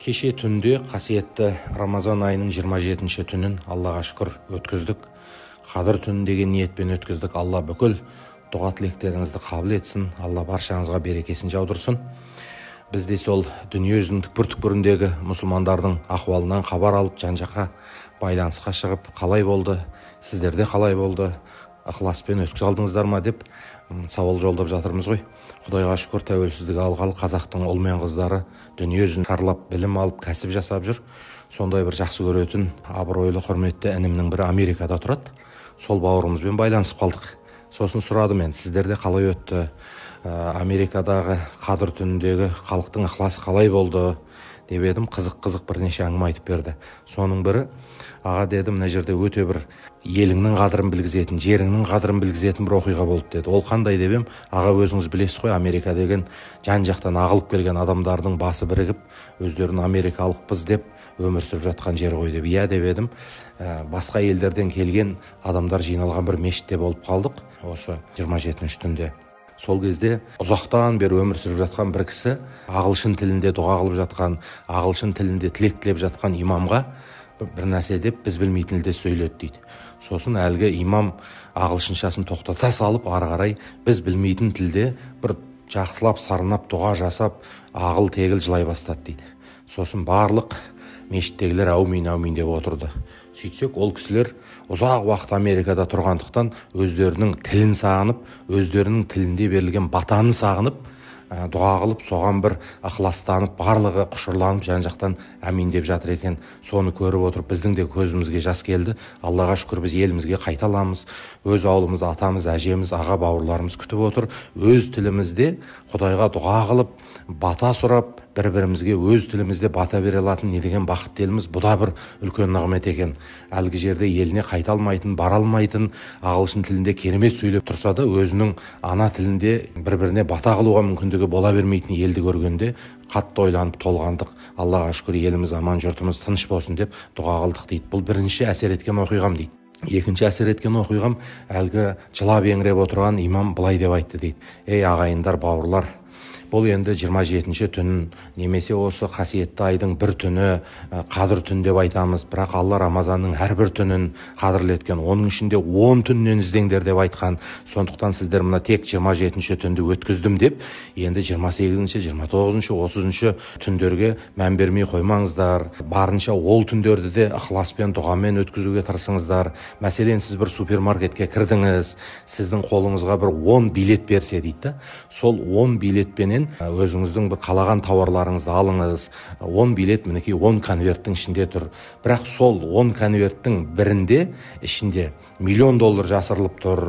Кеше түнде қасиетті Рамазан айының 27-ші түнін Аллаға шүкір өткіздік. Қадір түні деген ниетпен өткіздік. Алла бүкіл дұға тілектеріңізді қабыл етсін. Алла баршаңызға берекесін жаудырсын. Біз де сол дүние жүзінің түкпір-түкпіріндегі мұсылмандардың ахуалынан хабар алып, жан-жаққа байланысқа шығып, қалай болды, сіздерде қалай болды, ықыласпен өткізе алдыңыздар ма деп сауал жолдап жатырмыз ғой. Құдайға шүкір, тәуелсіздік алғалы қазақтың ұл мен қыздары дүние жүзін шарлап, білім алып, кәсіп жасап жүр. Сондай бір жақсы көретін, абыройлы, құрметті інімнің бірі Америкада тұрады. Сол бауырымызбен байланысып қалдық. Сосын сұрадым мен, сіздерде қалай өтті? Америкадағы Қадір түніндегі халықтың ықыласы қалай болды деп едім. Қызық-қызық бірнеше әңгіме айтып берді. Соның бірі, аға деді, мына жерде өте бір еліңнің қадірін білгізетін, жеріңнің қадірін білгізетін бір оқиға болды деді. Ол қандай деп ем, аға өзіңіз білесіз ғой, Америка деген жан-жақтан ағылып келген адамдардың басы бірігіп, өздерін америкалықпыз деп өмір сүріп жатқан жер ғой деп. Иә деп едім. Басқа елдерден келген адамдар жиналған бір мешітте болып қалдық осы 27-ші түнде. Сол кезде ұзақтан бері өмір сүріп жатқан бір кісі ағылшын тілінде дұға қылып жатқан, ағылшын тілінде тілек тілеп жатқан имамға бір нәрсе деп біз білмейтін тілде сөйледі дейді. Сосын әлгі имам ағылшыншасын тоқтата салып, ары қарай біз білмейтін тілде бір жақсылап сарнап дұға жасап, ағыл тегіл жылай бастады дейді. Сосын барлық мешіттегілер әумин әумин деп отырды. Сөйтсек, ол кісілер ұзақ уақыт Америкада тұрғандықтан өздерінің тілін сағынып, өздерінің тілінде берілген батаны сағынып, дұға қылып, соған бір ықыластанып, барлығы құшырланып, жан-жақтан әмин деп жатыр екен. Соны көріп отырып, біздің де көзімізге жас келді. Аллаға шүкір, біз елімізге қайта аламыз. Өз ауылымыз, атамыз, әжеміз, аға бауырларымыз күтіп отыр. Өз тілімізде Құдайға дұға қылып, бата сұрап, бір-бірімізге өз тілімізде бата бере алатын не деген бақытты еліміз. Бұ да бір үлкен нығмет екен. Әлгі жерде еліне қайта алмайтын, бара алмайтын, ағылшын тілінде керемет сөйлеп тұрса да, өзінің ана тілінде бір-біріне бата қылуға мүмкіндігі бола бермейтін елді көргенде қатты ойланып толғандық. Аллаға шүкір, еліміз аман, жұртымыз тыныш болсын деп дұға қылдық дейді. Бұл бірінші әсер еткен оқиғам дейді. Екінші әсер еткен оқиғам, әлгі жылап еңіреп отырған имам былай деп айтты дейді. Ей ағайындар, бауырлар, бұл енді 27-ші түн немесе осы қасиетті айдың бір түні, қадір түн деп айтамыз. Бірақ Алла Рамазанның әрбір түнін қадірлі еткен, оның ішінде 10 түннен іздеңдер деп айтқан. Сондықтан сіздер мына тек 27-ші түнді өткіздім деп, енді 28-ші, 29-шы, 30-шы түндерге мән бермей қоймаңыздар. Барынша ол түндерді де ықыласпен, дұғамен өткізуге тырысыңыздар. Мәселен, сіз бір супермаркетке кірдіңіз, сіздің қолыңызға бір 10 билет берсе дейді. Сол 10 билетпенен өзіңіздің бір қалаған тауарларыңызды алыңыз. 10 билет мінекей 10 конверттің ішінде тұр. Бірақ сол 10 конверттің бірінде ішінде миллион доллар жасырылып тұр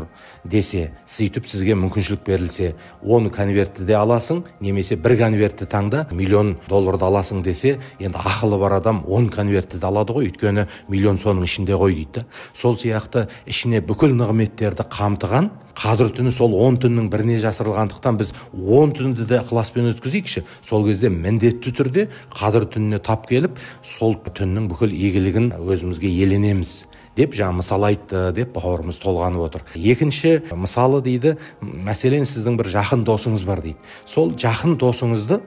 десе, сөйтіп сізге мүмкіншілік берілсе, 10 конвертті де аласың, немесе бір конвертті таңда миллион долларды аласың десе, енді ақылы бар адам 10 конвертті де алады ғой, өйткені миллион соның ішінде ғой дейді. Сол сияқты ішіне бүкіл нығметтерді қамтыған Қадір түні сол 10 түннің біріне жасырылғандықтан біз 10 түнді де ықыласпен өткізейікші. Сол кезде міндетті түрде Қадір түніне тап келіп, сол түннің бүкіл игілігін өзімізге еленеміз деп жаңа мысал айтты деп бауырымыз толғанып отыр. Екінші мысалы дейді, мәселен сіздің бір жақын досыңыз бар дейді. Сол жақын досыңызды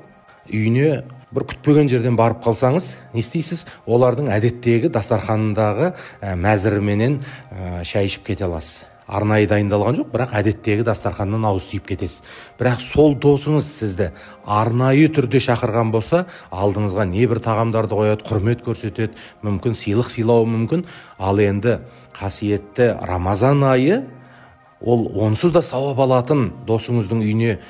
үйіне бір күтпеген жерден барып қалсаңыз, не істейсіз? Олардың әдеттегі дастарханындағы мәзіріменен шай ішіп кете аласыз. Арнайы дайындалған жоқ, бірақ әдеттегі дастарханнан ауыз тиіп кетесіз. Бірақ сол досыңыз сізді арнайы түрде шақырған болса, алдыңызға не бір тағамдарды қояды, құрмет көрсетеді, мүмкін сыйлық сыйлауы мүмкін. Ал енді қасиетті Рамазан айы ол онсыз да сауап алатын досыңыздың үйіне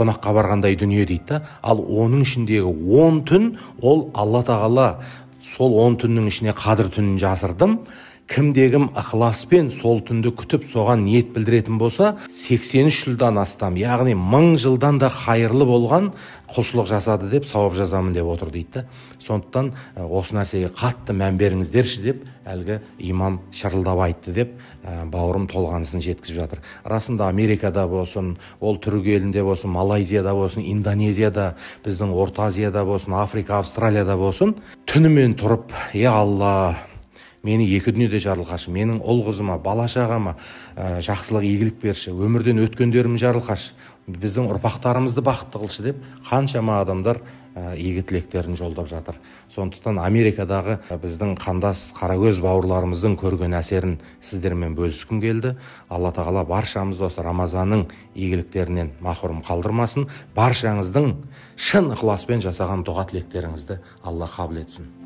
қонаққа барғандай дүние дейді да. Ал оның ішіндегі 10 түн ол Алла Тағала сол 10 түннің ішіне Қадір түнін жасырдым. Кімде-кім ықыласпен сол түнді күтіп, соған ниет білдіретін болса, 83 жылдан астам, яғни 1000 жылдан да қайырлы болған құлшылық жасады деп сауап жазамын деп отыр дейді. Сондықтан осы нәрсеге қатты мән беріңіздерші деп әлгі имам шырылдап айтты деп бауырым толғанысын жеткізіп жатыр. Расында Америкада болсын, ол түрік елінде болсын, Малайзияда болсын, Индонезияда, біздің Орта Азияда болсын, Африка, Австралияда болсын, түнімен тұрып, е Алла, мені екі дүниеде жарылқашы, менің ұл қызыма, бала шағама жақсылық, игілік берші, өмірден өткендерімді жарылқашы, біздің ұрпақтарымызды бақытты қылшы деп қаншама адамдар игі тілектерін жолдап жатыр. Сондықтан Америкадағы біздің қандас қаракөз бауырларымыздың көрген әсерін сіздермен бөліскім келді. Алла тағала баршамызды осы Рамазанның игіліктерінен махрұм қалдырмасын. Баршаңыздың шын ықыласпен жасаған дұға тілектеріңізді Алла қабыл етсін.